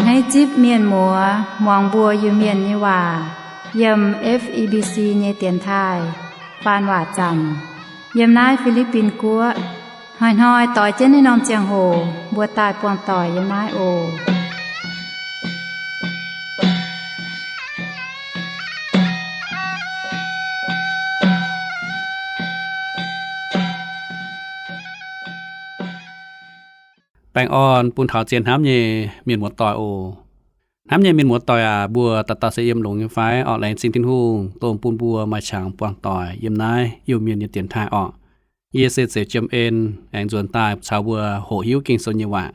Naaiv zipv mienh muoz muangx mbuo Iu-Mienh nyei waac yiem F E B C nyei dienx taaih faan waac zaamc yiem naaiv Fi^li^bin Guoqv. Hnoi-hnoi doix jienv naaiv norm ziangh hoc mbuo daaih buangh doic yiem naaiv oc. Baengh orn bun taux zien hnamv nyei mienh muoz-doic oc. Hnamv nyei mienh muoz-doic aac, mbuo dauh dauh se yiem longx nyei fai? Orqc, laengz zingh Tin-Hungh dongh bun mbuo maaih qangx buangh doic yiem naaiv Iu-Mienh nyei dienx taaih orqc. Yie se Ziouc Jiem En, aengx nzuonx daaih caux mbuo hoqc hiuv Ging-Sou nyei waac.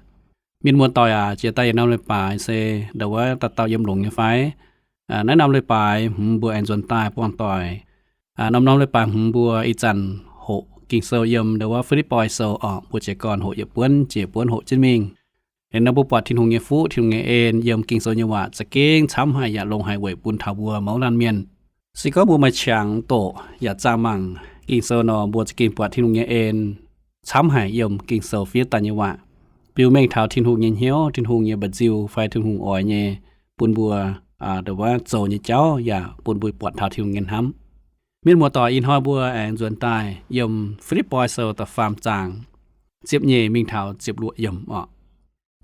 Mienh muoz-doic aac, jiex daaih yietc norm leiz-baaix se ndau wuov dauh dauh yiem longx nyei fai? Naaiv norm leiz-baaix hmz mbuo aengx nzuonx daaih buangh doic. Norm-norm leiz-baaix hmz mbuo ih zanc hoqc Ging-Sou yiem ndau wuov Fi^lipv^poi Sou orqc. Mbuo jiez gorn hoqc yietc buonv, jiex buonv hoqc jienv mingh. Liuz nor mbuo buatc Tin-Hungh nyei fuqv, Tin-Hungh nyei en yiem Ging-Sou nyei waac za'gengh camv haic yaac longx haic weic bun taux mbuo mouz laanh mienh. Se gorngv mbuo maaih qangx doqc yaac zaah mangc Ging-Sou nor, mbuo za'gengh buatc Tin-Hungh nyei en camv haic yiem Ging-Sou fiev daaih nyei waac, biux mengh taux Tin-Hungh nyei hnyouv, Tin-Hungh nyei mba'nziu fai Tin-Hungh oix nyei bun mbuo ndau wuov zoux nyei jauv, yaac bun mbuo buatc taux Tin-Hungh nyei hnamv. Mienh muoz-doic, ih hnoi mbuo aengx nzuonx daaih yiem Fi^lipv^poi Sou da'faam zaang ziepc nyeic mingh taux ziepc luoqc yiemc orqc.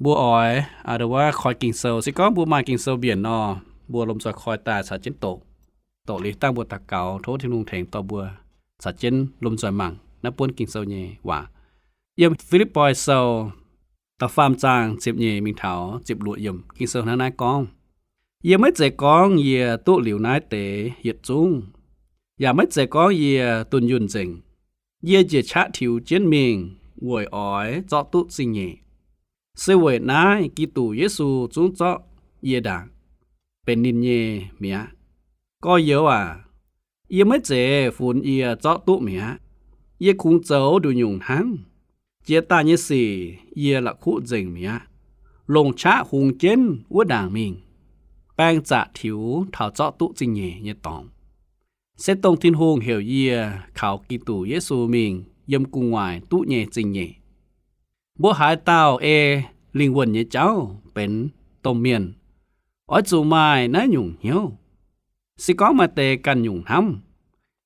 Mbuo oix ndau wuov koi Ging-Sou. Se gorngv mbuo maaih Ging-Sou mbienc nor, mbuo lomh nzoih koi daaih caux jienv doqc. Doqc liuz dangh mbuo daux gaux tov Tin-Hungh tengx dorh mbuo caux jienv lomh nzoih mangc naaiv buonv Ging-Sou nyei waac. Yiem Fi^lipv^poi Sou da'faam zaang ziepc nyeic mingh taux ziepc luoqc yiemc, Ging-Sou hnangv naaiv gorngv, Yie maiv zeiz gorngv yie duqv liuz naaiv deix yietc zungv, yaac maiv zeiz gorngv yie dunh yunh nzengc. Yie njiec qaqv tiux jienv mingh weic oix zorqv duqv zingh nyeic. Se weic naaiv Giduc Yesu zungv zorqv yie ndaangc benx ninh nyei mi'aqv. Gorx-youz aac, yie maiv zeiz funx yie zorqv duqv mi'aqv. Yie kungx zoux nduqc nyungc hnangv. Jiex daaih nyei sic yie la'kuqv nzengc mi'aqv. Longc qaqv hungx jienv wuov ndaangc mingh, baeng zaqc tiux taux zorqv duqv zingh nyeic nyei dorngx, se dongh Tin-Hungh heuc yie kaux Giduc Yesu mingh yiem gu'nguaaic duqv nyei zingh nyeic. Mbuo haaix dauh ei lingh wuonh nyei jauv benx domh mienh, oix zuqc maaih naaiv nyungc hnyouv. Se gorngv maaih deix ganh nyungc hnamv,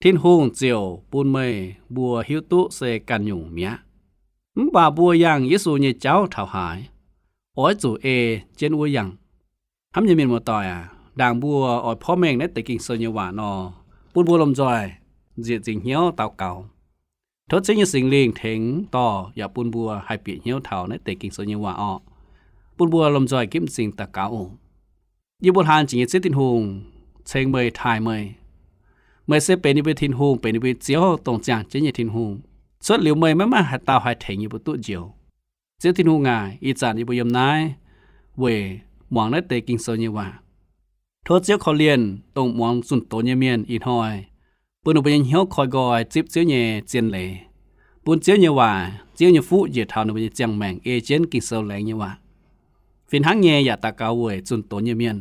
Tin-Hungh ziouc bun meih mbuo hiuv duqv se ganh nyungc mi'aqv. Mv baac mbuo yangh Yesu nyei jauv taux haaix, oix zuqc ei jienv wuov yangh. Hnamv nyei mienh muoz-doic aac, ndaangc mbuo oix porv mengh naaiv deix Ging-Sou nyei waac nor, bun mbuo lomh nzoih nzieqc nzingc hnyouv daux gaux. Tov Ziouv nyei Singx Lingh tengx dorh yaac bun mbuo haih bieqc hnyouv taux naaiv deix Ging-Sou nyei waac orqc. Bun mbuo lomh nzoih ginv m'zing daux gaux oc. Yie mbuo hlaang jiex nyei Ziouv Tin-Hungh, ceng meih taaih meih. Meih se benx yie mbuo Tin-Hungh, benx yie mbuo Ziouv, dongh ziangh jienv nyei Tin-Hungh. Cuotv liuz meih maiv maaih haaix dauh haih tengx yie mbuo duqv njoux. Ziouv Tin-Hungh aac, ih zanc yie mbuo yiem naaiv weic muangx naaiv deix Ging-Sou nyei waac. Tov Ziouv korv-lienh dongh muangx zunh doz nyei mienh ih hnoi, bun ninh mbuo nyei hnyouv koi nqoi zipv Ziouv nyei zien leiz, bun Ziouv nyei waac, Ziouv nyei fuqv njiec taux ninh mbuo nyei ziangh maengc ei jienv Ging-Sou laengz nyei waac. Fih hnangv nyei yaac daux gaux weic zunh doz nyei mienh.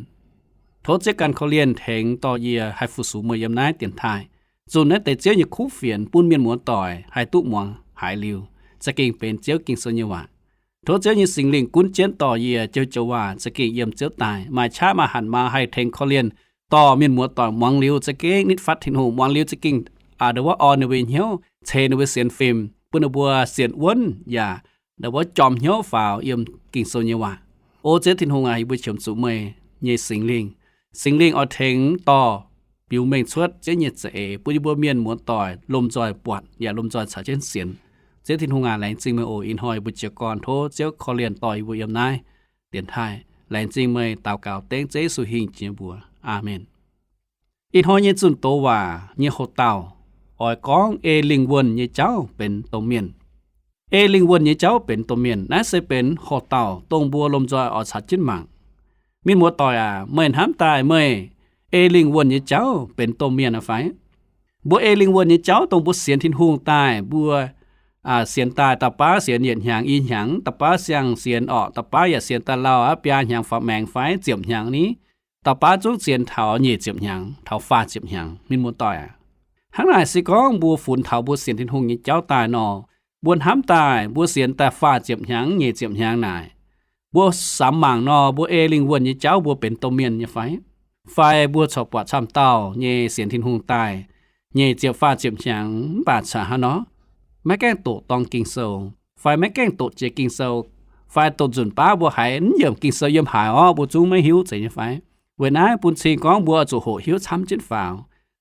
Tov Ziouv ganh korv-lienh tengx dorh yie haih fu-sux meih yiem naaiv dienx taaih, zunh naaiv deix Ziouv nyei kuv fienx bun mienh muoz-doic haih duqv muangx haiz liuz, za'gengh benx Ziouv Ging-Sou nyei waac. Tov Ziouv nyei Singx Lingh gunv jienv dorh yie joux joux waac za'gengh yiem Ziouv daaih, maaih qaqv maaih hatc maa haih tengx korv-lienh dorh mienh muoz-doic muangx liuz za'gengh nitv fatv Tin-Hungh, muangx liuz za'gengh a'nda'wuov orn ninh mbuo nyei hnyouv, ceix ninh mbuo sienx fim, bun ninh mbuo sienx wuonv yaac nda'wuov jorm hnyouv faaux yiem Ging-Sou nyei waac. O Ziouv Tin-Hungh aac, yie mbuo qiemx zuqc meih nyei Singx Lingh. Singx Lingh oix tengx dorh biux mengh cuotv Ziouv nyei za'eix bun yie mbuo mienh muoz-doic lomh nzoih buatc yaac lomh nzoih caux jienv sienx. Ziouv Tin-Hungh aac, laengz zingh meih oc. Ih hnoi yie mbuo jiez gorn tov Ziouv korv-lienh dorh yie mbuo yiem naaiv dienx taaih. Laengz zingh meih, daux gaux dengv Ziouv Yesu hingh jiex mbuox. Aamen. Ih hnoi nyei zunh doz waac nyei houx-dauh oix gorngv ei lingh wuonh nyei jauv benx domh mienh. Ei lingh wuonh nyei jauv benx domh mienh. Naaiv se benx houx-dauh dongh mbuo lomh nzoih oix caux jienv mangc. Mienh muoz-doic aac, meih hnamv daaih meih ei lingh wuonh nyei jauv benx domh mienh aqv fai? Mbuo ei lingh wuonh nyei jauv dongh mbuo sienx Tin-Hungh daaih, mbuo sienx daaih da'baav sienx yietc hnyangx i hnyangx, da'baav siang sienx orqc, da'baav yaac sienx daaih lauh aqv, biaa hnyangx faaux maengx fai ziepc hnyangx ni. Da'baav zungv sienx taux nyic ziepc hnyangx, taux faah ziepc hnyangx. Mienh muoz-doic aac, hnangv naaic se gorngv mbuo funx taux mbuo sienx Tin-Hungh nyei jauv daaih nor, mbuo hnamv daaih mbuo sienx daaih faah ziepc hnyangx, nyic ziepc hnyangx naaic, Mbuo samx mangc nor, mbuo ei lingh wuonh nyei jauv mbuo benx domh mienh nyei fai? Fai mbuo corc buatc camv dauh nyei sienx Tin-Hungh daaih nyei ziepc faah ziepc hnyangx mv baac caux hnangv nor maiv gaengh doqc dorng Ging-Sou, fai maiv gaengh doqc jiex Ging-Sou, fai doqc nzunc baav mbuo haiz mv yiemc Ging-Sou yiem haaix orqv, mbuo zungv maiv hiuv zeiz nyei fai? Weic naaiv bun cing gorngv mbuo oix zuqc hoqc hiuv camv jienv faaux.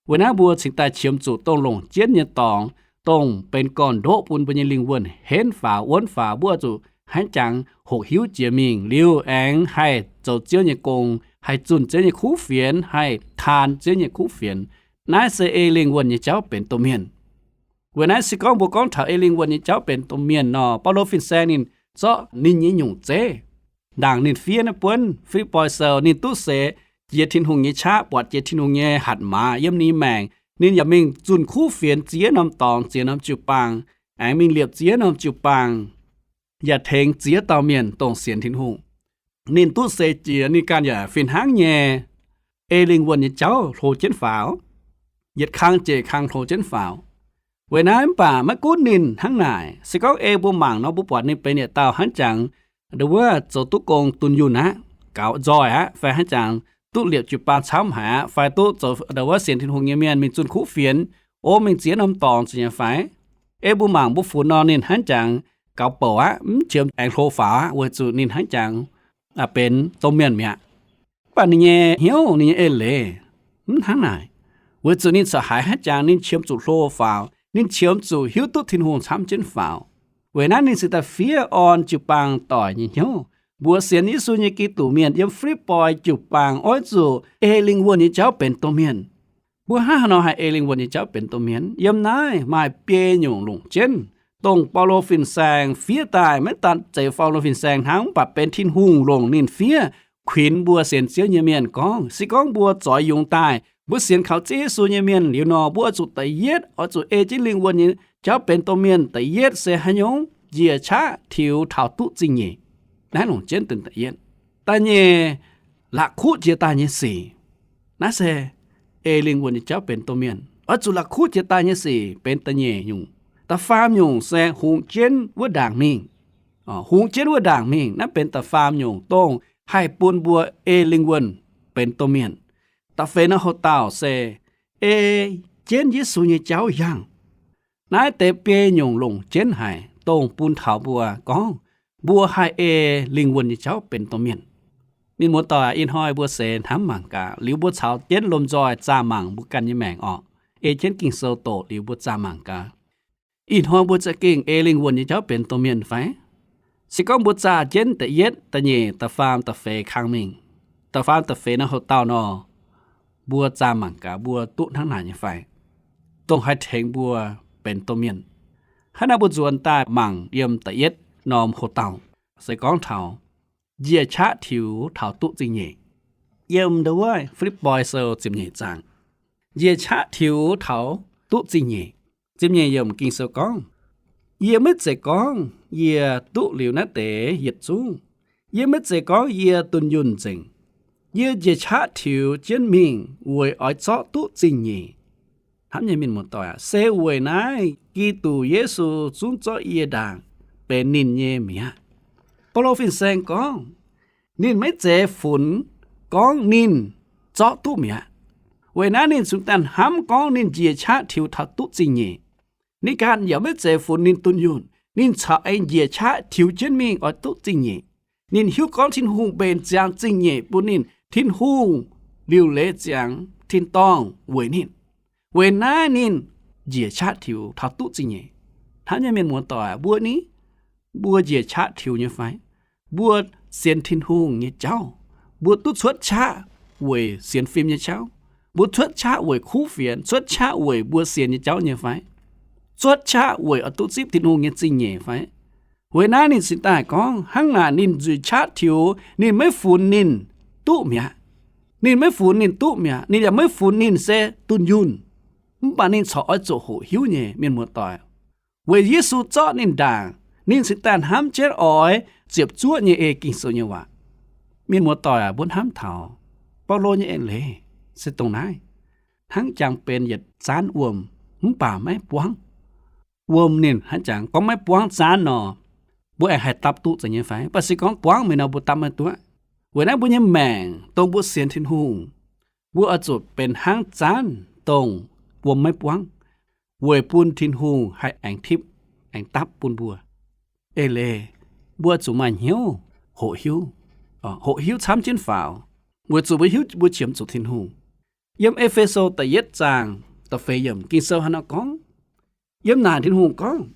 Weic naaiv mbuo cingx daaih qiemx zuqc dongh longc jienv nyei dorngx, dongh benx gorn-ndoqv bun mbuo nyei lingh wuonh henv faaux, wuonv faaux, mbuo oix zuqc hnangv jangx hoqc hiuv jiex mingh liuz aengx haih zoux Ziouv nyei gong, haih zunh Ziouv nyei kuv fienx, haih taan Ziouv nyei kuv fienx. Naaiv se ei lingh wuonh nyei jauv benx domh mienh. Weic naaiv se gorngv mbuo gorngv taux ei lingh wuonh nyei jauv benx domh mienh nor, Baulo fin-saeng ninh zorqv ninh nyei nyungc zeiv ndaangc ninh fiev naaiv buonv Fi^lipv^poi Sou, ninh duqv seix jiex Tin-Hungh nyei qaqv, buatc jiex Tin-Hungh nyei hatc maaz yiem ninh maengc. Ninh yaac mingh zunh kuv fienx ziex norm dorngx, ziex norm jiu-baang, aengx mingh liepc ziex norm jiu-baang, yaac tengx ziex dauh mienh dongh sienx Tin-Hungh. Ninh duqv seix jiex, ninh ganh yaac fih hnangv nyei ei lingh wuonh nyei jauv hlo jienv faaux, yietc kang jiex kang hlo jienv faaux. Weic naaiv mv baac maiv gunv ninh hnangv naaic, se gorngv ei mbuo mangc nor, mbuo buatc ninh benx yietc dauh hnangv jangx ndau wuov zoux duqv gong dunh yunh aqv, gaux nzoih aqv, fai hnangv jangx duqv liepc jiu-baang camv haic aqv, fai duqv zoux ndau wuov sienx Tin-Hungh nyei mienh mingh zunh kuv fienx, o, mingh ziex norm dorngx ziouc nyei fai? Ei mbuo mangc mbuo funx nor, ninh hnangv jangx gaux bouc aqv, mv qiemx aengx hlo faaux aqv, weic zuqc ninh hnangv jangx benx domh mienh mi'aqv. Mv baac ninh nyei hnyouv, ninh nyei eix leiz mv hnangv naaic, weic zuqc ninh corc haiz hnangv jangx ninh qiemx zuqc hlo faaux, ninh qiemx zuqc hiuv duqv Tin-Hungh camv jienv faaux. Weic naaiv ninh cingx daaih fiev orn jiu-baang doic nyei hnyouv. Mbuox sienx Yesu nyei Giduc mienh yiem Fi^lipv^poi jiu-baang oix zuqc ei lingh wuonh nyei jauv benx domh mienh. Mbuo hnangv haaix nor haih ei lingh wuonh nyei jauv benx domh mienh? Yiem naaiv maaih biei nyungc longc jienv, dongh Baulo fin-saeng fiev daaih, maiv daan zeiz Baulo fin-saeng hnangv, mv baac benx Tin-Hungh longc ninh fiev kuinx mbuo sienx Ziouv nyei mienh gorngv, se gorngv mbuo zoix yungz daaih, mbuo sienx kaux Ziouv Yesu nyei mienh liuz nor, mbuo oix zuqc da'yietv oix zuqc ei jienv lingh wuonh nyei jauv benx domh mienh. Da'yietv se haaix nyungc? Njiec qaqv tiux taux duqv zingh nyeic. Naaiv longc jienv deix da'yietv. Da'nyeic, la'kuqv jiex daaih nyei sic. Naaiv se ei lingh wuonh nyei jauv benx domh mienh oix zuqc la'kuqv jiex daaih nyei sic benx da'nyeic nyungc. Da'faam nyungc se hungx jienv wuov ndaangc mingh. Hungx jienv wuov ndaangc mingh, naaiv benx da'faam nyungc dongh haih bun mbuo ei lingh wuonh benx domh mienh. Da'feix nor, houx dauh se ei jienv Yesu nyei jauv yangh. Naaiv deix biei nyungc longc jienv haic dongh bun taux mbuo gorngv mbuo haih ei lingh wuonh nyei jauv benx domh mienh. Mienh muoz-doic, ih hnoi mbuo seix hnamv mangc gaax, liuz mbuo caux jienv lomh nzoih zaah mangc mbuo ganh nyei maengc orqc. Ei jienv Ging-Sou doqc liuz mbuo zaah mangc gaax, ih hnoi mbuo za'gengh ei lingh wuonh nyei jauv benx domh mienh fai? Se gorngv mbuo zaah jienv da'yietv, da'nyeic, da'faam, da'feix kang mingh, da'faam da'feix nor, houx dauh nor, mbuo zaah mangc gaax mbuo duqv hnangv naaic nyei fai, dongh haih tengx mbuo benx domh mienh. Hnangv naaiv mbuo nzuonx daaih mangc yiem da'yietv norm houx dauh, se gorngv taux njiec qaqv tiux taux duqv zingh nyeic. Yiem ndau wuov Fi^lipv^poi Sou ziepc nyeic zaang, njiec qaqv tiux taux duqv zingh nyeic. Ziepc nyeic yiemc Ging-Sou gorngv, yie maiv zeiz gorngv yie duqv liuz naaiv deix yietc zungv. Yie maiv zeiz gorngv yie dunh yunh nzengc. Yie njiec qaqv tiux jienv mingh weic oix zorqv duqv zingh nyeic. Hnamv nyei mienh muoz-doic aac, se weic naaiv Giduc Yesu zungv zorqv yie ndaangc benx ninh nyei mi'aqv. Baulo fin-saeng gorngv, ninh maiv zeiz funx gorngv ninh zorqv duqv mi'aqv. Weic naaiv ninh cingx daaih hnamv gorngv ninh njiec qaqv tiux taux duqv zingh nyeic. Ninh ganh yaac maiv zeiz funx ninh dunh yunh, ninh corc aengx njiec qaqv tiux jienv mingh oix duqv zingh nyeic. Ninh hiuv gorngv Tin-Hungh mbenc ziangx zingh nyeic bun ninh, Tin-Hungh liuc leiz ziangx tin-dorngh weic ninh. Weic naaiv ninh njiec qaqv tiux taux duqv zingh nyeic. Hnamv nyei mienh muoz-doic, mbuo ni, mbuo njiec qaqv tiux nyei fai? Mbuo sienx Tin-Hungh nyei jauv, mbuo duqv cuotv qaqv weic sienx fim nyei jauv. Mbuo cuotv qaqv weic kuv fienx, cuotv qaqv weic mbuo sienx nyei jauv nyei fai? Cuotv qaqv weic oix duqv zipv Tin-Hungh nyei zingh nyeic fai? Weic naaiv ninh cingx daaih gorngv hnangv naaic, ninh njiec qaqv tiux, ninh maiv funx ninh duqv mi'aqv. Ninh maiv funx ninh duqv mi'aqv. Ninh yaac maiv funx ninh se dunh yunh. Mv baac ninh corc oix zuqc hoqc hiuv nyei, mienh muoz-doic. Weic Yesu zorqv ninh ndaangc, ninh cingx daaih hnamv jienv oix ziepc zuoqv nyei ei Ging-Sou nyei waac. Mienh muoz-doic aac, mbuo hnamv taux Baulo nyei eix leiz se dongh naaiv. Hnangv jangx benx yietc zaanv wuom, mv baac maiv buangv. Wuom ninh hnangv jangx gorngv maiv buangv zaanv nor, mbuo aengx haih dapv duqv zeiz nyei fai? Mv baac se gorngv buangv meih nor, mbuo dapv maiv duqv. Weic naaiv mbuo nyei maengc dongh mbuo sienx Tin-Hungh, mbuo oix zuqc benx hnangv zaanv dongh wuom maiv buangv, weic bun Tin-Hungh haih aengx tipv, aengx dapv bun mbuo. Eix leiz, mbuo zuqc maaih hnyouv hoqc hiuv, hoqc hiuv camv jienv faaux, weic zuqc mbuo hiuv mbuo qiemx zuqc Tin-Hungh. Yiem E^fe^so da'yietv zaang da'feix yiemc Ging-Sou hnangv nor gorngv, yiem naaic Tin-Hungh gorngv,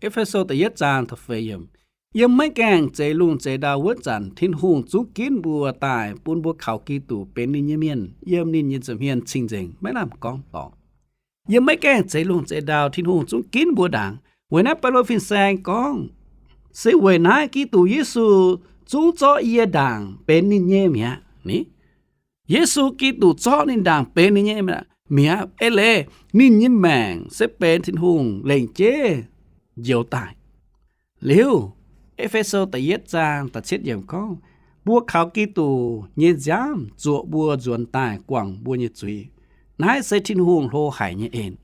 E^fe^so da'yietv zaang da'feix yiemc, yiem maiv gaengh zeix lungh zeix ndau wuov zanc, Tin-Hungh zungv ginv mbuo daaih bun mbuo kaux Giduc benx ninh nyei mienh yiem ninh nyei nza'hmien cing-nzengc, maiv lamh gorngv dorngc. Yiem maiv gaengh zeix lungh zeix ndau, Tin-Hungh zungv ginv mbuo ndaangc. Weic naaiv Baulo fin-saeng gorngv, se weic naaiv Giduc Yesu zungv zorqv yie ndaangc benx ninh nyei mi'aqv. Ni, Yesu Giduc zorqv ninh ndaangc benx ninh nyei mi'aqv. Eix leiz ninh nyei maengc se benx Tin-Hungh lengc jeiv njoux daaih. Liuz, E^fe^so da'yietv zaang da'cietv yiemc gorngv, mbuo kaux Giduc nyei nziaamv zuoqc mbuo nzuonx daaih guangc mbuo nyei zuiz. Naaiv se Tin-Hungh hlo haic nyei en.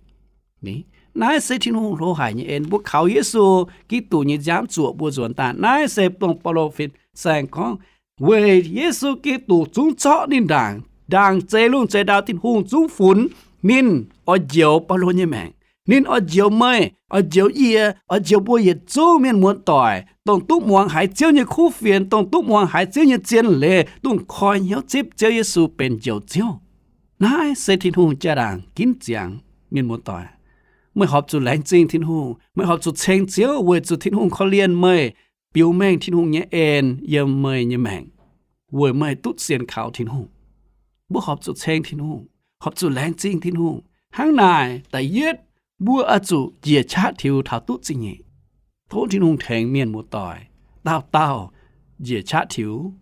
Ni, naaiv se Tin-Hungh hlo haic nyei en. Mbuo kaux Yesu Giduc nyei nziaamv zuoqc mbuo nzuonx daaih. Naaiv se dongh Baulo fin-saeng gorngv, weic Yesu Giduc zungv zorqv ninh ndaangc. Ndaangc zeix lungh zeix ndau, Tin-Hungh zungv funx ninh oix njoux Baulo nyei maengc. Ninh oix njoux meih, oix njoux yie, oix njoux mbuo yietc zungv mienh muonz doic, dongh duqv muangx haiz Ziouv nyei kuv fienx, dongh duqv muangx haiz Ziouv nyei zien leiz, dongh koi hnyouv zipv Ziouv Yesu benx Njoux Ziouv. Naaiv se Tin-Hungh jaa-ndaangc ginv ziangx. Mienh muonz doic, meih horpc zuqc laengz zingh Tin-Hungh, meih horpc zuqc ceng Ziouv weic zuqc Tin-Hungh korv-lienh meih, biux mengh Tin-Hungh nyei en yiem meih nyei maengc, weic meih duqv sienx kaux Tin-Hungh. Mbuo horpc zuqc ceng Tin-Hungh, horpc zuqc laengz zingh Tin-Hungh. Hnangv naaic, da'yietv, mbuo oix zuqc njiec qaqv tiux taux duqv zingh nyeic. Tov Tin-Hungh tengx mienh muoz-doic dauh dauh njiec qaqv tiux,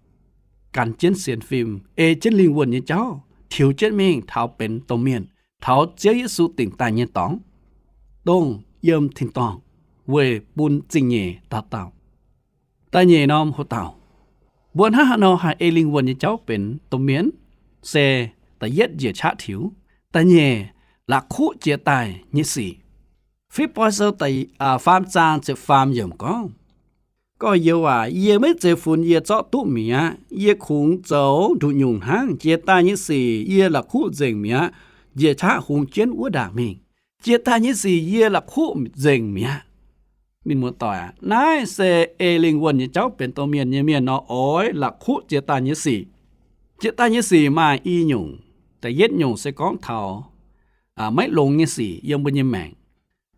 gan jienv sienx fim, ei jienv lingh wuonh nyei jauv, tiux jienv mingh taux benx domh mienh, taux Ziouv Yesu dingc daaih nyei dorngx, dongh yiem tin-dorngh, weic bun zingh nyeic dauh dauh. Da'nyeic norm hoc dauh, mbuo hnangv haaix nor haih ei lingh wuonh nyei jauv benx domh mienh? Se da'yietv njiec qaqv tiux. Da'nyeic, la'kuqv jiex daaih nyei sic. Fipv-Boi Sou faam zaang ziepc faam yiemc gorngv, gorx-youz aac, yie maiv zeiz funx yie zorqv duqv mi'aqv. Yie kungx zoux nduqc nyungc hnangv. Jiex daaih nyei sic yie la'kuqv nzengc mi'aqv, njiec qaqv hungx jienv wuov ndaangc mingh. Jiex daaih nyei sic yie la'kuqv nzengc mi'aqv. Mienh muoz-doic aac, naaiv se ei lingh wuonh nyei jauv benx domh mienh nyei mienh nor oix la'kuqv jiex daaih nyei sic. Jiex daaih nyei sic maaih i nyungc. Da'yietv nyungc se gorngv taux maiv longx nyei sic yiem mbuo nyei maengc.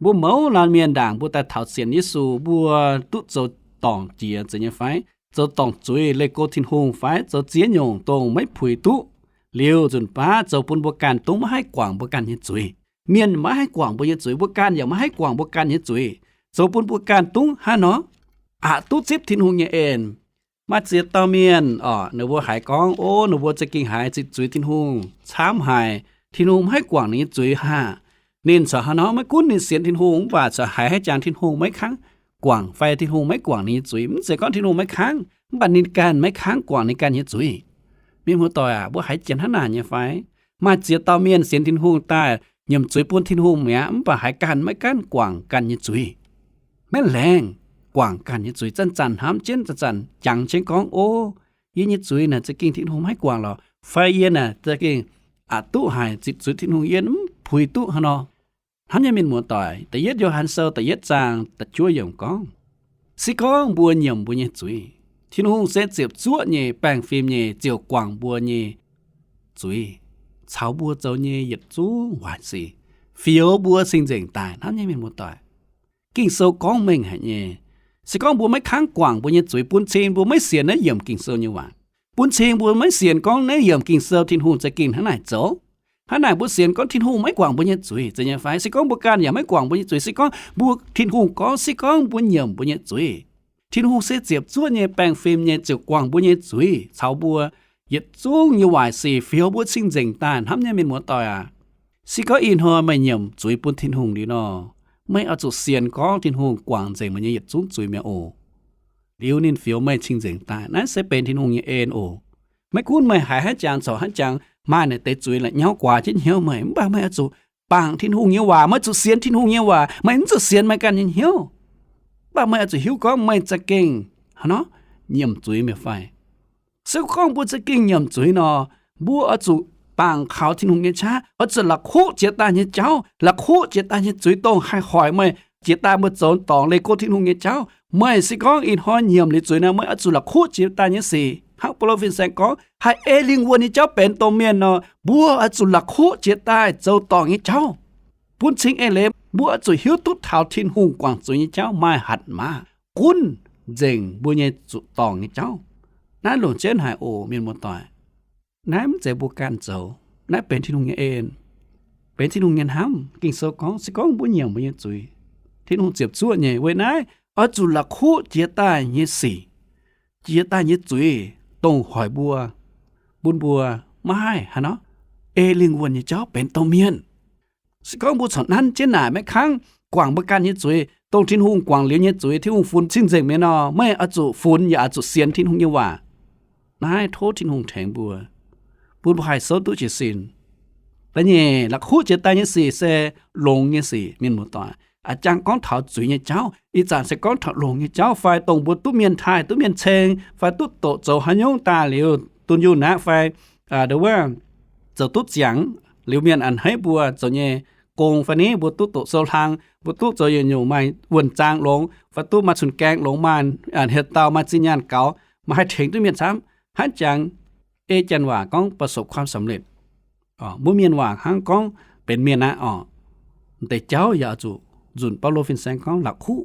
Mbuo mouz laanh mienh ndaangc mbuo daaih taux sienx Yesu, mbuo duqv zoux dorngc jiex zeiz nyei fai? Zoux dorngc zuiz leih go Tin-Hungh fai zoux ziex nyungc dongh maiv puix duqv, liuz nzunc baav zoux bun mbuo ganh dungv maiv haih guangc mbuo ganh nyei zuiz. Mienh maiv haih guangc mbuo nyei zuiz, mbuo ganh yaac maiv haih guangc mbuo ganh nyei zuiz, zoux bun mbuo ganh dungv hnangv nor aqc duqv zipv Tin-Hungh nyei en. Maaih ziex dauh mienh oc, ninh mbuo haiz gorngv, ov, ninh mbuo za'gengh haiz zipv zuiz Tin-Hungh camv haic, Tin-Hungh maiv haih guangc ninh nyei zuiz haah. Ninh corc hnangv nor maiv gunv ninh sienx Tin-Hungh mv baac corc haiz haaix jangx Tin-Hungh maiv kangv guangc fai Tin-Hungh maiv guangc ninh nyei zuiz. Mv zeiz gorngv Tin-Hungh maiv kangv, mv baac ninh ganh maiv kangv guangc ninh ganh nyei zuiz. Mienh muoz-doic aac, mbuo haiz janx hnangv naaic nyei fai? Maaih ziex dauh mienh sienx Tin-Hungh daaih, nyiemc zuiz bun Tin-Hungh mi'aqv, mv baac haiz ganh maiv ganh guangc ganh nyei zuiz. Maiv laengz guangc ganh nyei zuiz, zanc-zanc hnamv jienv, zanc-zanc jangx jienv gorngv, ov, yie nyei zuiz naaic za'gengh Tin-Hungh maiv haih guangc lorqc, fai yie naaic za'gengh aqc duqv haic zipv zuiz Tin-Hungh yie mv puix duqv hnangv nor. Hnamv nyei mienh muoz-doic, da'yietv Yo^han Sou da'yietv zaang da'juov yiemc gorngv, se gorngv mbuo nyiemc mbuo nyei zuiz, Tin-Hungh se ziepc zuoqv nyei, baengh fim nyei, ziouc guangc mbuo nyei zuiz, caux mbuo zoux nyei yietc zungv waaic sic, fioux mbuo cing-nzengc daaih. Hnamv nyei mienh muoz-doic, Ging-Sou gorngv mengh haic nyei. Se gorngv mbuo maiv kangv guangc mbuo nyei zuiz, bun cing mbuo maiv sienx naaiv yiemc Ging-Sou nyei waac, bun cing mbuo maiv sienx gorngv naaiv yiemc Ging-Sou Tin-Hungh za'gengh hnangv naaic zoux. Hnangv naaic mbuo sienx gorngv Tin-Hungh maiv guangc mbuo nyei zuiz zeiz nyei fai? Se gorngv mbuo ganh yaac maiv guangc mbuo nyei zuiz, se gorngv mbuo, Tin-Hungh gorngv, se gorngv mbuo nyiemc mbuo nyei zuiz, Tin-Hungh se ziepc zuoqv nyei, baengh fim nyei, ziouc guangc mbuo nyei zuiz, caux mbuo yietc zungv nyei waaic sic, fioux mbuo cing-nzengc daaih. Hnamv nyei mienh muoz-doic aac, se gorngv ih hnoi meih nyiemc zuiz bun Tin-Hungh liuz nor, meih oix zuqc sienx gorngv Tin-Hungh guangc nzengc meih nyei yietc zungv zuiz mi'aqv oc. Liuz ninh fioux meih cing-nzengc daaih. Naaiv se benx Tin-Hungh nyei en oc. Maiv gunv meih haiz haaix jangx corc haaix jangx maaih naaic deix zuiz la'nyauv guaax jienv hnyouv meih, mv baac meih oix zuqc bangc Tin-Hungh nyei waac, meih zuqc sienx Tin-Hungh nyei waac, meih mv zuqc sienx meih ganh nyei hnyouv. baac meih oix zuqc hiuv gorngv meih za'gengh hnangv nor nyiemc zuiz mi'aqv fai? Se gorngv mbuo za'gengh nyiemc zuiz nor, mbuo oix zuqc bangc kaux Tin-Hungh nyei qaqv, oix zuqc la'kuqv jiex daaih nyei jauv, la'kuqv jiex daaih nyei zuiz dongh haih hoic meih jiex daaih mbuo zoux dorngc leih go Tin-Hungh nyei jauv. Meih se gorngv ih hnoi nyiemc liuz zuiz nor, meih oix zuqc la'kuqv jiex daaih nyei sic. Hnangv Baulo fin-saeng gorngv, haih ei lingh wuonh nyei jauv benx domh mienh nor, mbuo oix zuqc la'kuqv jiex daaih zoux dorngc nyei jauv. Bun cing eix leiz mbuo oix zuqc hiuv duqv taux Tin-Hungh guangc zuiz nyei jauv maaih hatc maaz gunv nzengc mbuo nyei zuqc dorngc nyei jauv. Naaiv longc jienv haic oc, mienh muoz-doic. Naaiv mv zeiz mbuo ganh zoux. Naaiv benx Tin-Hungh nyei en, benx Tin-Hungh nyei hnamv. Ging-Sou gorngv, se gorngv mbuo nyiemc mbuo nyei zuiz, Tin-Hungh ziepc zuoqv nyei. Weic naaiv oix zuqc la'kuqv jiex daaih nyei sic, jiex daaih nyei zuiz, dongh hoic mbuo, bun mbuo maiv haih hnangv nor ei lingh wuonh nyei jauv benx domh mienh. Se gorngv mbuo corc nanv jienv naaic maiv kangv guangc mbuo ganh nyei zuiz, dongh Tin-Hungh guangc liuz nyei zuiz, Tin-Hungh funx cing-nzengc mi'aqv nor, meih oix zuqc funx yaac oix zuqc sienx Tin-Hungh nyei waac. Naaiv tov Tin-Hungh tengx mbuo, bun mbuo haih souv duqv jiez sin. Da'nyeic, la'kuqv jiex daaih nyei sic se longx nyei sic, mienh muoz-doic. A'jangv gorngv taux zuiz nyei jauv, ih zanc se gorngv taux longx nyei jauv fai dongh mbuo duqv mienh taaih, duqv mienh ceng, fai duqv doqc zoux haaix nyungc daaih liuz dunh yunh aqv fai, aa, nduov wuov, zoux duqv ziangx liuz mienh a'hneiv mbuo zoux nyei gong fai ni, mbuo duqv doqc sou hlang, mbuo duqv zoux yietc nyungc maaih wuonh zaang longx, fai duqv maaih cun-gaeng longx, maaih, aa, hieh dauh maaih zinh nyaanh gaux, maaih haih tengx duqv mienh camv. Hnangv jangx ei janx waac gorngv ประสบความสำเร็จ. Mbuo mienh waac hnangv gorngv benx mienh aqv oc. Deix jauv yaac oix zuqc nzunc Baulo fin-saeng gorngv la'kuqv.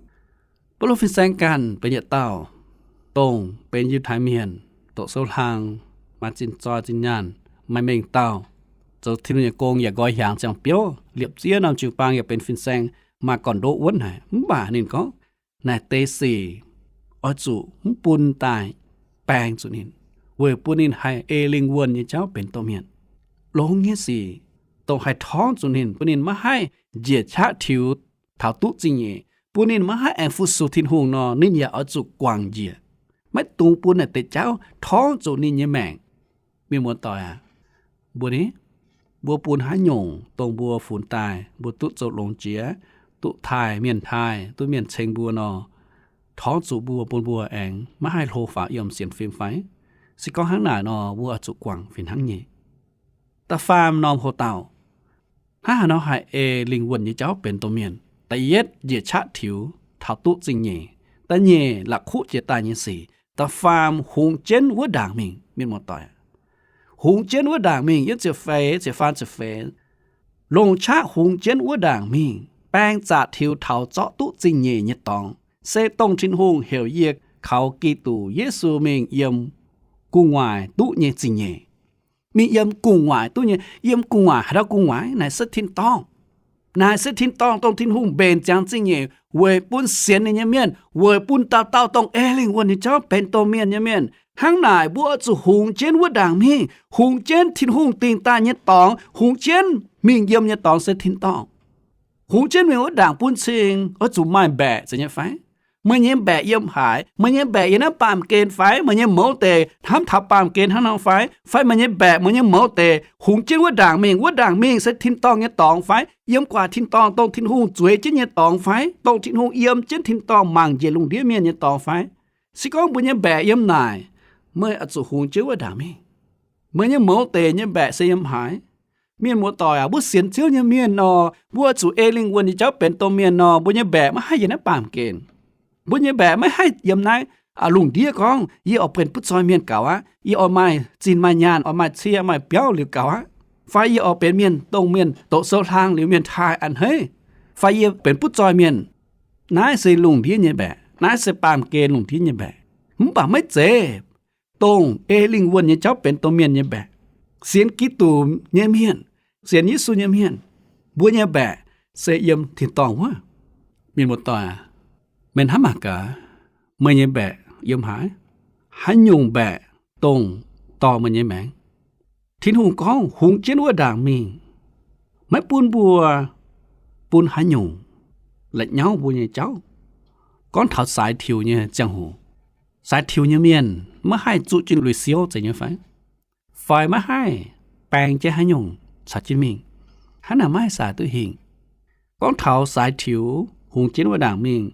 Baulo fin-saeng ganh benx yietc dauh dongh benx Yiutai Mienh, doqc sou hlang, maaih zinh zoi zinh nyaanh, maaih mengh dauh, zoux Tin-Hungh nyei gong yaac nqoi hiaangx ziangh biouv, liepc ziev norm jiu-baang yaac benx fin-saeng, maaih gorn-ndoqv wuonv haic. Mv baac ninh gorngv, naaic deix sic oix zuqc mv bun daaih baeng zuqc ninh, weic bun ninh haih ei lingh wuonh nyei jauv benx domh mienh. Longx nyei sic dongh haih torngv zuqc ninh, bun ninh maiv haih njiec qaqv tiux taux duqv zingh nyeic, bun ninh maiv haih aengx fu-sux Tin-Hungh nor, ninh yaac oix zuqc guangc njiec. Maiv dungx bun naaic deix jauv torngv zuqc ninh nyei maengc. Mienh muoz-doic aac, mbuo ni, mbuo bun haaix nyungc dongh mbuo funx daaih, mbuo duqv zoux longx jiex, duqv taaih mienh taaih, duqv mienh ceng mbuo nor, torngv zuqc mbuo, bun mbuo aengx maiv haih hlo faaux yiem sienx fim fai? Se gorngv hnangv naaic nor, mbuo oix zuqc guangc fih hnangv nyei. Da'faam norm hoc-dauh, hnangv haaix nor haih ei lingh wuonh nyei jauv benx domh mienh? Da'yietv, njiec qaqv tiux taux duqv zingh nyeic. Da'nyeic, la'kuqv jiex daaih nyei sic. Da'faam, hungx jienv wuov ndaangc mingh. Mienh muoz-doic, hungx jienv wuov ndaangc mingh, yietv ziepc feix, ziepc faam, ziepc feix. Longc qaqv hungx jienv wuov ndaangc mingh, baeng zaqc tiux taux zorqv duqv zingh nyeic nyei dorngx, se dongh Tin-Hungh heuc yie kaux Giduc Yesu mingh yiem gu'nguaaic duqv nyei zingh nyeic. Mingh yiem gu'nguaaic duqv nyei. Yiem gu'nguaaic, haaix dauh gu'nguaaic? Naaic se tin-dorngh. Naaic se tin-dorngh dongh Tin-Hungh mbenc ziangx zingh nyeic weic bun sienx ninh nyei mienh, weic bun dauh dauh dongh ei lingh wuonh nyei jauv benx domh mienh nyei mienh. Hnangv naaic mbuo oix zuqc hungx jienv wuov ndaangc mingh, hungx jienv Tin-Hungh dingh daaih nyei dorngx, hungx jienv mingh yiem nyei dorngx se tin-dorngh. Hungx jienv mingh wuov ndaangc bun cing oix zuqc maaih mbaeqc zeiz nyei fai? Meih nyei mbaeqc yiem haaix? Meih nyei mbaeqc yiem naaiv baamh gen fai? Meih nyei mouz deic hnamv taux baamh gen hnangv nor fai? Fai meih nyei mbaeqc, meih nyei mouz deic hungx jienv wuov ndaangc mingh? Wuov ndaangc mingh se tin-dorngh nyei dorngx fai? Yiem gu'nguaaic tin-dorngh dongh Tin-Hungh zueiz jienv nyei dorngx fai? Dongh Tin-Hungh yiem jienv tin-dorngh mangc njiec lungh ndiev mienh nyei dorngx fai? Se gorngv mbuo nyei mbaeqc yiem naaic, meih oix zuqc hungx jienv wuov ndaangc mingh. Meih nyei mouz deic nyei mbaeqc se yiem haaix? Mienh muoz-doic aac, mbuo sienx Ziouv nyei mienh nor, mbuo zuqc ei lingh wuonh nyei jauv benx domh mienh nor, mbuo nyei mbaeqc maiv haih yiem naaiv baamh gen. Mbuo nyei mbaeqc maiv haih yiem naaiv lungh ndiev gorngv, yie oix benx butv zoih mienh gaux aqv, yie oix maaih zinh maaih nyaanh, oix maaih cie maaih biauv liuz gaux aqv, fai yie oix benx mienh dongh mienh doqc sou hlang liuz mienh taaih a'hneiv, fai yie benx butv zoih mienh. Naaiv se lungh ndiev nyei mbaeqc, naaiv se baamh gen lungh ndiev nyei mbaeqc. Mv baac maiv zeiz dongh ei lingh wuonh nyei jauv benx domh mienh nyei mbaeqc. Sienx Giduc nyei mienh, sienx Yesu nyei mienh, mbuo nyei mbaeqc se yiem tin-dorngh wuov. Mienh muoz-doic aac, meih hnamv mangc gaax, meih nyei mbaeqc yiem haaix? Haaix nyungc mbaeqc dongh dorh meih nyei maengc? Tin-Hungh gorngv hungx jienv wuov ndaangc mingh, maiv bun mbuo bun haaix nyungc la'nyauv mbuo nyei jauv. Gorngv taux saaix tiux nyei ziangh hoc, saaix tiux nyei mienh maiv haih zuqv jienv lui-siouv zeiz nyei fai? Fai maiv haih baeng jienv haaix nyungc caux jienv mingh? Hnangv naaic maiv haih saaix duqv hingh. Gorngv taux saaix tiux hungx jienv wuov ndaangc mingh,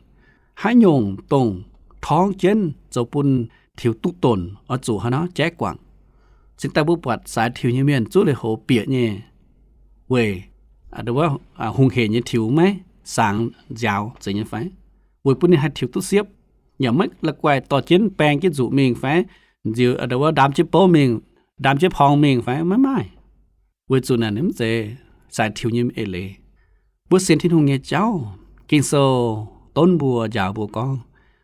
Haaix nyungc dongh torngv jienv zoux bun tiux duqv donc oix zuqc haaix nor jaiv guangc. Cingx daaih mbuo buatc saaix tiux nyei mienh zuqv liuz hoz bieqc nyei, weic hungh heic nyei tiux maiv sangx nziaaux zeiz nyei fai? Weic bun ninh haih tiux duqv siepv, yaac maiv la'guaih dorh jienv baeng jienv nzuqc mingh fai? Nziux ndaamv jienv bouv mingh, ndaamv jienv porng mingh fai? Maiv maaih. Weic zuqc naaic mv zeiz saaix tiux nyei eix leiz. Mbuo sienx Tin-Hungh nyei jauv, Ging-Sou donv mbuo, njaaux mbuo gorngv,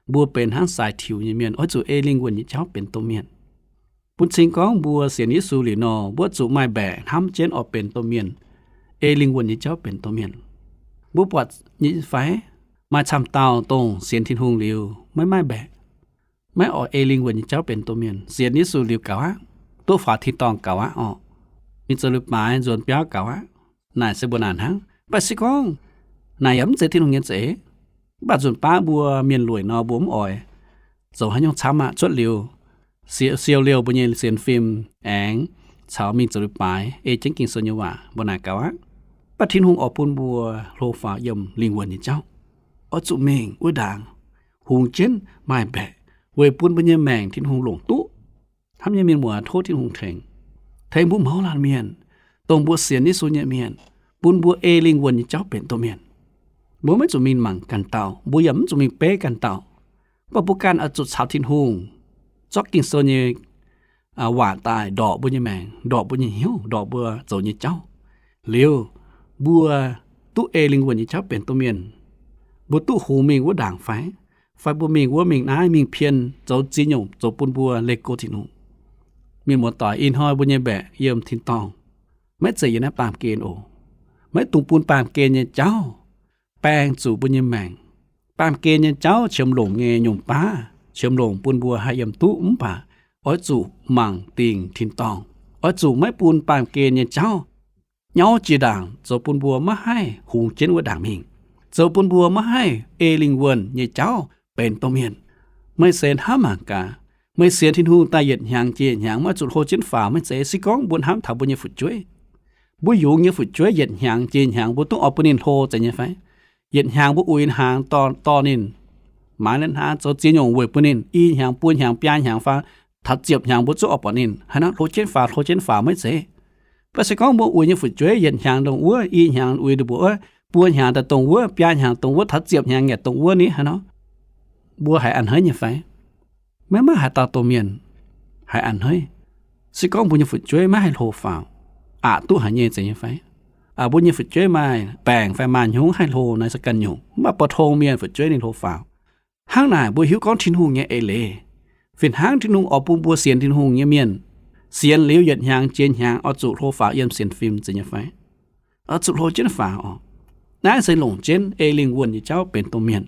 mbuo benx hnangv saaix tiux nyei mienh oix zuqc ei lingh wuonh nyei jauv benx domh mienh. Bun cing gorngv mbuo sienx Yesu liuz nor, mbuo zuqc maaih mbaeqc hnamv jienv oix benx domh mienh, ei lingh wuonh nyei jauv benx domh mienh. Mbuo buatc nyei fai? Maaih camv dauh dongh sienx Tin-Hungh liuz maiv maaih mbaeqc, maiv oix ei lingh wuonh nyei jauv benx domh mienh. Sienx Yesu liuz gaux aqv, duqv faaux tin-dorngh gaux aqv orqc. Mingh zoux leiz-baaix nzuonx biauv gaux aqv. Naaic se mbuo naaic hnangv. Mv baac se gorngv naaic yaac mv zeiz Tin-Hungh nyei za'eix. Mv baac nzunc baav mbuo mienh lueic nor, mbuo mv oix zoux haaix nyungc camv aqv. Cuotv liuz, siou, siou liouh mbuo nyei sienx fim aengx caux mingh zoux leiz-baaix, ei jienv Ging-Sou nyei waac, mbuo naaic gaux aqv. Mv baac Tin-Hungh oix bun mbuo hlo faaux yiem lingh wuonh nyei jauv. Oix zuqc mingh wuov ndaangc, hungx jienv maaih mbaeqc, weic bun mbuo nyei maengc Tin-Hungh longc duqv. Hnamv nyei mienh muoz, tov Tin-Hungh tengx, tengx mbuo mouz laanh mienh, dongh mbuo sienx Yesu nyei mienh, bun mbuo ei lingh wuonh nyei jauv benx domh mienh. Mbuo maiv zuqc mingh mangc ganh dauh, mbuo yaac mv zuqc mingh beiv ganh dauh. Mv baac mbuo ganh oix zuqc caux Tin-Hungh zorqv Ging-Sou nyei waac daaih ndorqc mbuo nyei maengc, ndorqc mbuo nyei hnyouv, ndorqc mbuo zoux nyei jauv. Liuz, mbuo duqv ei lingh wuonh nyei jauv benx domh mienh. Mbuo duqv hungx mingh wuov ndaangc fai? Fai mbuo mingh wuov mingh naaiv, mingh pien, zoux ziex nyungc zoux bun mbuo leih go Tin-Hungh. Mienh muoz-doic, ih hnoi mbuo nyei mbaeqc yiem tin-dorngh, maiv zeiz yiem naaiv baamh gen oc. Maiv dungx bun baamh gen nyei jauv baeng zuqc mbuo nyei maengc. Baamh gen nyei jauv qiemx longc nyei nyungc baav qiemx longc bun mbuo haih yiem duqv, mv baac oix zuqc mangc dingc tin-dorngh. Oix zuqc maiv bun baamh gen nyei jauv nyauv jiex ndaangc, zoux bun mbuo maiv haih hungx jienv wuov ndaangc mingh, zoux bun mbuo maiv haih ei lingh wuonh nyei jauv benx domh mienh. Meih se hnamv mangc gaax, meih sienx Tin-Hungh daaih yietc hnyangx jiex hnyangx maiv zuqc hlo jienv faaux, maiv zeiz? Se gorngv mbuo hnamv taux mbuo nyei fu'jueiv, mbuo yungz nyei fu'jueiv yietc hnyangx jiex hnyangx mbuo duqv oix bun ninh hlo, zeiz nyei fai? Yietc hnyangx mbuo uix hnaangx dorh, dorh ninh, maaiz ninh hnaangx zoux ziex nyungc weic bun ninh, i hnyangx, buo hnyangx, biaa hnyangx fai taux ziepc hnyangx mbuo zuqv oix buatc ninh haaix nor hlo jienv faaux, hlo jienv faaux, maiv zeiz? Mv baac se gorngv mbuo uix nyei fu'jueiv yietc hnyangx dongh wuov, i hnyangx uix deix mbuoqc wuov, buo hnyangx daaih dongh wuov, biaa hnyangx dongh wuov, taux ziepc hnyangx yaac dongh wuov ni, haaix nor? Mbuo haiz a'hneiv nyei fai? Maiv maaih haaix dauh domh mienh haiz a'hneiv. Se gorngv mbuo nyei fu'jueiv maiv haih hlo faaux, aqc duqv haic nyei, zeiz nyei fai? Mbuo nyei fu'jueiv maaih baengc fai maaih hnyouv haih hlo naaiv se ganh nyungc, mv baac mbuo tong mienh fu'jueiv ninh hlo faaux. Hnangv naaic mbuo hiuv gorngv Tin-Hungh nyei eix leiz, fih hnangv Tin-Hungh oix bun mbuo sienx Tin-Hungh nyei mienh, sienx liuz yietc hnyangx jiex hnyangx oix zuqc hlo faaux yiem sienx fim, zeiz nyei fai? Oix zuqc hlo jienv faaux oc. Naaiv se longc jienv ei lingh wuonh nyei jauv benx domh mienh.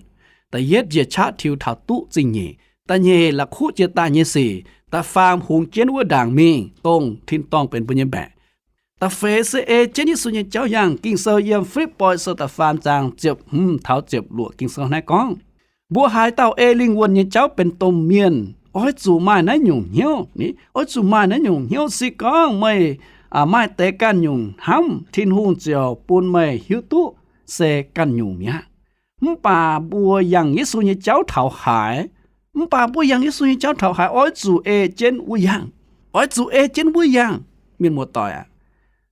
Da'yietv, njiec qaqv tiux taux duqv zingh nyeic. Da'nyeic, la'kuqv jiex daaih nyei sic. Da'faam, hungx jienv wuov ndaangc mingh dongh tin-dorngh benx mbuo nyei mbaeqc. Da'feix se ei jienv Yesu nyei jauv yangh. Ging-Sou yiem Fi^lipv^poi Sou da'faam zaang ziepc hmz taux ziepc luoqc Ging-Sou naaiv gorngv, mbuo haaix dauh ei lingh wuonh nyei jauv benx domh mienh, oix zuqc maaih naaiv nyungc hnyouv ni. Oix zuqc maaih naaiv nyungc hnyouv. Se gorngv meih maaih deix ganh nyungc hnamv, Tin-Hungh ziouc bun meih hiuv duqv se ganh nyungc mi'aqv. Mv baac mbuo yangh Yesu nyei jauv taux haaix, mv baac mbuo yangh Yesu nyei jauv taux haaix, oix zuqc ei jienv wuov yangh. Oix zuqc ei jienv wuov yangh. Mienh muoz-doic aac,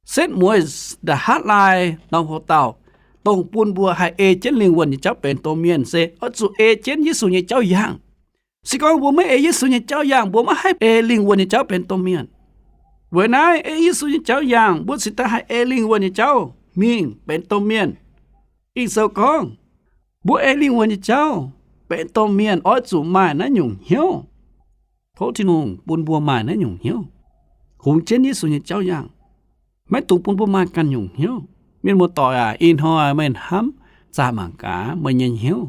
setv mueiz nda'haav laai norm hoc dauh, dongh bun mbuo haih ei jienv lingh wuonh nyei jauv benx domh mienh se oix zuqc ei jienv Yesu nyei jauv yangh. Se gorngv mbuo maiv ei Yesu nyei jauv yangh, mbuo maiv haih ei lingh wuonh nyei jauv benx domh mienh. Weic naaiv ei Yesu nyei jauv yangh, mbuo cingx daaih haih ei lingh wuonh nyei jauv mingh benx domh mienh. Ging-Sou gorngv, mbuo ei lingh wuonh nyei jauv benx domh mienh oix zuqc maaih naaiv nyungc hnyouv. Tov Tin-Hungh bun mbuo maaih naaiv nyungc hnyouv, hungx jienv Yesu nyei jauv yangh. Maiv dungx bun mbuo maaih ganh nyungc hnyouv. Mienh muoz-doic aac, ih hnoi meih hnamv zaah mangc gaax meih nyei hnyouv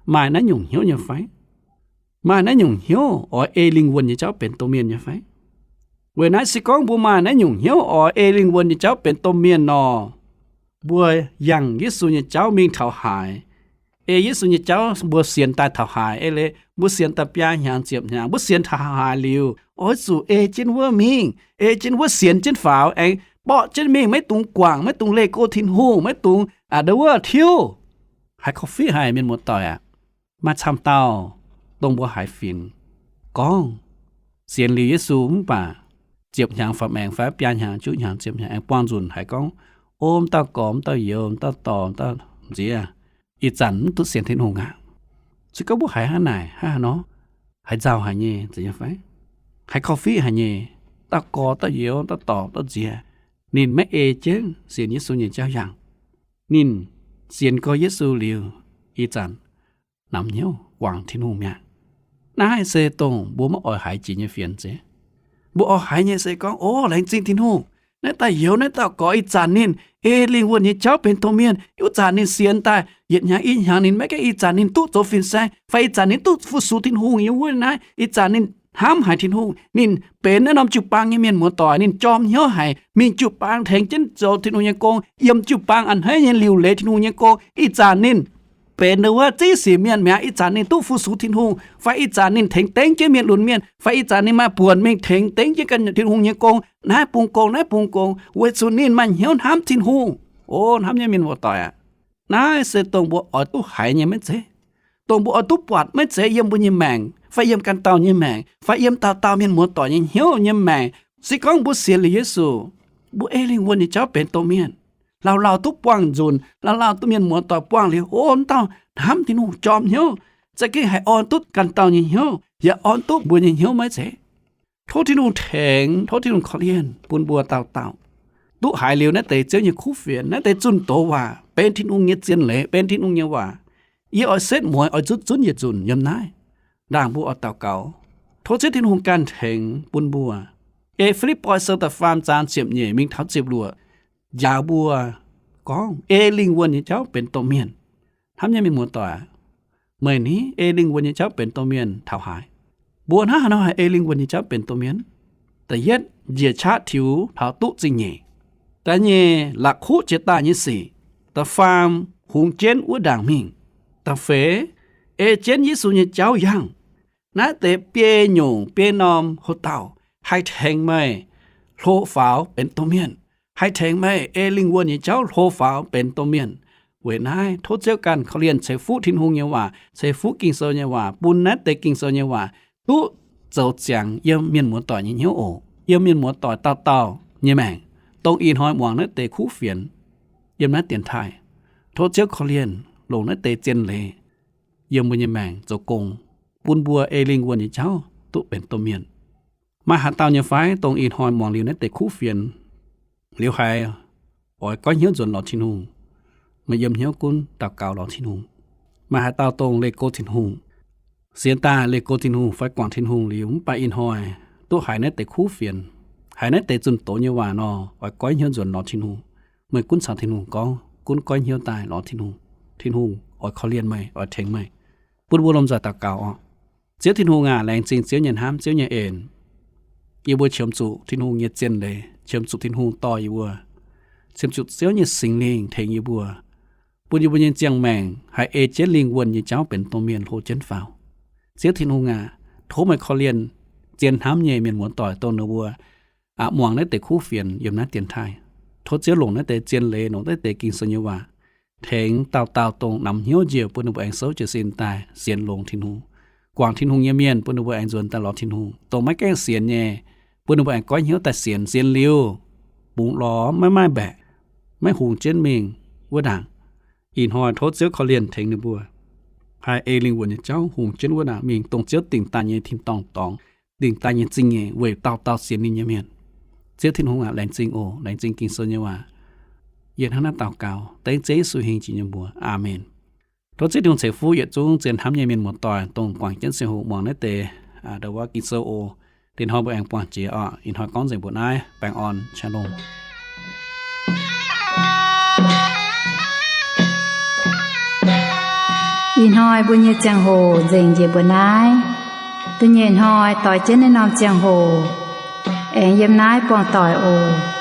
maaih naaiv nyungc hnyouv nyei fai? Maaih naaiv nyungc hnyouv oix ei lingh wuonh nyei jauv benx domh mienh nyei fai? Weic naaiv se gorngv mbuo maaih naaiv nyungc hnyouv oix ei lingh wuonh nyei jauv benx domh mienh nor, mbuo yangh Yesu nyei jauv mingh taux haaix, ei Yesu nyei jauv mbuo sienx daaih taux haaix, ei leiz mbuo sienx daaih biaa hnyangx ziepc hnyangx, mbuo sienx taux haaix liuz, oix zuqc ei jienv wuov mingh, ei jienv wuov sienx jienv faaux, aengx borqv jienv mingh, maiv dungx guangc, maiv dungx leih go Tin-Hungh, maiv dungx a'ndau wuov tiuv. Haiz korv-fiqv haic, mienh muoz-doic aac. maaih camv dauh dongh mbuo haiz finx gorngv sienx liuz Yesu mv baac ziepc hnyangx faaux maengx fai biaa hnyangx, juqv hnyangx, ziepc hnyangx aengx buangh nzunc haiz gorngv, O, m'dauh gorx, m'dauh youz, m'dauh dorc, m'dauh nziex, ih zanc mv duqv sienx Tin-Hungh aqv. Se gorngv mbuo haiz hnangv naaic, hnangv haaix nor? Haiz nzauh haic nyei, zeiz nyei fai? Haiz korv-fiqv haic nyei. Dauh gorx, dauh youz, dauh dorc, dauh nziex, ninh maiv ei jienv sienx Yesu nyei jauv yangh. Ninh sienx gorx Yesu liuz, ih zanc namx hnyouv guangc Tin-Hungh mi'aqv. Naaiv se dongh mbuo maiv oix haiz jiex nyei fienx zeiz. Mbuo oix haiz nyei se gorngv, O, laengz zingh Tin-Hungh. Naaiv dauh youz, naaiv dauh gorx ih zanc ninh ei lingh wuonh nyei jauv benx domh mienh. Wuov zanc ninh sienx daaih yietc hnyangx i hnyangx ninh maiv gaengh, ih zanc ninh duqv zoux fin-saeng, fai ih zanc ninh duqv fu-sux Tin-Hungh nyei wuov naaiv. Ih zanc ninh hnamv haic Tin-Hungh, ninh benx naaiv norm jiu-baang nyei mienh muoz-doic, ninh jorm hnyouv haic, mingh jiu-baang tengx jienv zoux Tin-Hungh nyei gong, yiem jiu-baang a'hneiv nyei liuc leiz Tin-Hungh nyei gong. Ih zanc ninh benx wuov ziqv sic mienh mi'aqv. Ih zanc ninh duqv fu-sux Tin-Hungh, fai ih zanc ninh tengx dengv jienv mienh lunx mienh, fai ih zanc ninh maaih buonc mingh tengx dengv jienv ganh Tin-Hungh nyei gong, naaiv bung gong, naaiv bung gong, weic zuqc ninh maaih hnyouv hnamv Tin-Hungh. O, hnamv nyei mienh muoz-doic aac, naaiv se dongh mbuo oix duqv haiz nyei maiv zeiz? Dongh mbuo oix duqv buatc maiv zeiz yiem mbuo nyei maengc, fai yiem ganh dauh nyei maengc, fai yiem dauh dauh mienh muoz-doic nyei hnyouv nyei maengc? Se gorngv mbuo sienx liuz Yesu, mbuo ei lingh wuonh nyei jauv benx domh mienh, lauh lauh duqv buangh nzunc, lauh lauh duqv mienh muoz-doic buangh liuz, O, m'dauh hnamv Tin-Hungh jorm hnyouv, za'gengh haih orn duqv ganh dauh nyei hnyouv, yaac orn duqv mbuo nyei hnyouv maiv zeiz? Tov Tin-Hungh tengx, tov Tin-Hungh korv-lienh bun mbuo dauh dauh duqv haiz liuz naaiv deix Ziouv nyei kuv fienx, naaiv deix zunh doz waac benx Tin-Hungh nyei zien leiz, benx Tin-Hungh nyei waac. Yie oix setv mueiz, oix zunv zunv yietc nzunc yiem naaiv. Ndaangc mbuo oix daux gaux, tov Ziouv Tin-Hungh ganh tengx bun mbuo. Ei Fi^lipv^poi Sou da'faam zaang ziepc nyeic mingh taux ziepc luoqc njaaux mbuo gorngv ei lingh wuonh nyei jauv benx domh mienh. Hnamv nyei mienh muoz-doic, meih ni ei lingh wuonh nyei jauv benx domh mienh taux haaix? Mbuo hnangv haaix nor haih ei lingh wuonh nyei jauv benx domh mienh? Da'yietv, njiec qaqv tiux taux duqv zingh nyeic. Da'nyeic, la'kuqv jiex daaih nyei sic. Da'faam, hungx jienv wuov ndaangc mingh. Da'feix, ei jienv Yesu nyei jauv yangh. Naaiv deix biei nyungc biei norm houc dauh haih tengx meih hlo faaux benx domh mienh, haih tengx meih ei lingh wuonh nyei jauv hlo faaux benx domh mienh. Weic naaiv tov Ziouv ganh korv-lienh ceix fuqv Tin-Hungh nyei waac, ceix fuqv Ging-Sou nyei waac, bun naaiv deix Ging-Sou nyei waac duqv zoux ziangx yiem mienh muoz-doic nyei hnyouv oc, yiem mienh muoz-doic dauh dauh nyei maengc, dongh ih hnoi muangx naaiv deix kuv fienx yiem naaiv dienx taaih. Tov Ziouv korv-lienh longc naaiv deix zien leiz yiem mbuo nyei maengc zoux gong, bun mbuo ei lingh wuonh nyei jauv duqv benx domh mienh. Maaih haaix dauh nyei fai dongh ih hnoi muangx liuz naaiv deix kuv fienx liuz haiz oix goiv hnyouv nzuonx lorz Tin-Hungh, meih yiem hnyouv gunv daux gaux lorz Tin-Hungh? Maaih haaix dauh dongh leih go Tin-Hungh, sienx daaih leih go Tin-Hungh fai guangc Tin-Hungh liuz mv baac ih hnoi duqv haiz naaiv deix kuv fienx, haiz naaiv deix zunh doz nyei waac nor, oix goiv hnyouv nzuonx lorz Tin-Hungh, meih gunv caux Tin-Hungh gorngv, gunv goiv hnyouv daaih lorz Tin-Hungh. Tin-Hungh oix korv-lienh meih, oix tengx meih. Bun mbuo lomh nzoih daux gaux oc. Ziouv Tin-Hungh aac, laengz zingh Ziouv nyei hnamv, Ziouv nyei en. Yie mbuo qiemx zuqc Tin-Hungh nyei zien leiz, qiemx zuqc Tin-Hungh dorh yie mbuo, qiemx zuqc Ziouv nyei Singx Lingh tengx yie mbuo, bun yie mbuo nyei ziangh maengc haih ei jienv lingh wuonh nyei jauv benx domh mienh hlo jienv faaux. Ziouv Tin-Hungh aac, tov meih korv-lienh zien hnamv nyei mienh muoz-doic dongh ninh mbuo aqc muangx naaiv deix kuv fienx yiem naaiv dienx taaih. Tov Ziouv longc naaiv deix zien leiz, longc naaiv deix Ging-Sou nyei waac tengx dauh dauh dongh namx hnyouv njiec bun ninh mbuo aengx souv jiez sin daaih sienx longx Tin-Hungh, guangc Tin-Hungh nyei mienh bun ninh mbuo aengx nzuonx daaih lorz Tin-Hungh. Dongh maiv gaengh sienx nyei, bun ninh mbuo aengx goiv hnyouv daaih sienx, sienx liuz bungx lorz maiv maaih mbaeqc, maiv hungx jienv mingh wuov ndaangc. Ih hnoi tov Ziouv korv-lienh tengx ninh mbuo haih ei lingh wuonh nyei jauv hungx jienv wuov ndaangc mingh dongh Ziouv dingc daaih nyei tin-dorngh dorngx, dingc daaih nyei zingh nyeic weic dauh dauh sienx ninh nyei mienh. Ziouv Tin-Hungh aac, laengz zingh oc, laengz zingh Ging-Sou nyei waac. Yie hnangv naaiv daux gaux dengv Ziouv Yesu hingh jiex nyei mbuox. Aamen. Tov Ziouv Tin-Hungh ceix fuqv yietc zungv zien hnamv nyei mienh muoz-doic dongh guangc jienv Ziouv Tin-Hungh muangx naaiv deix ndau wuov Ging-Sou oc. Dinh hnoi mbuo aengx buangh jiex oc. Ih hnoi gorngv nzengc mbuo naaiv. Baengh orn, shalom. Ih hnoi mbuo nyei ziangh hoc nzengc njiec mbuo naaiv. Da'nyeic hnoi doix jienv naaiv norm ziangh hoc aengx yiem naaiv buangh doic oc.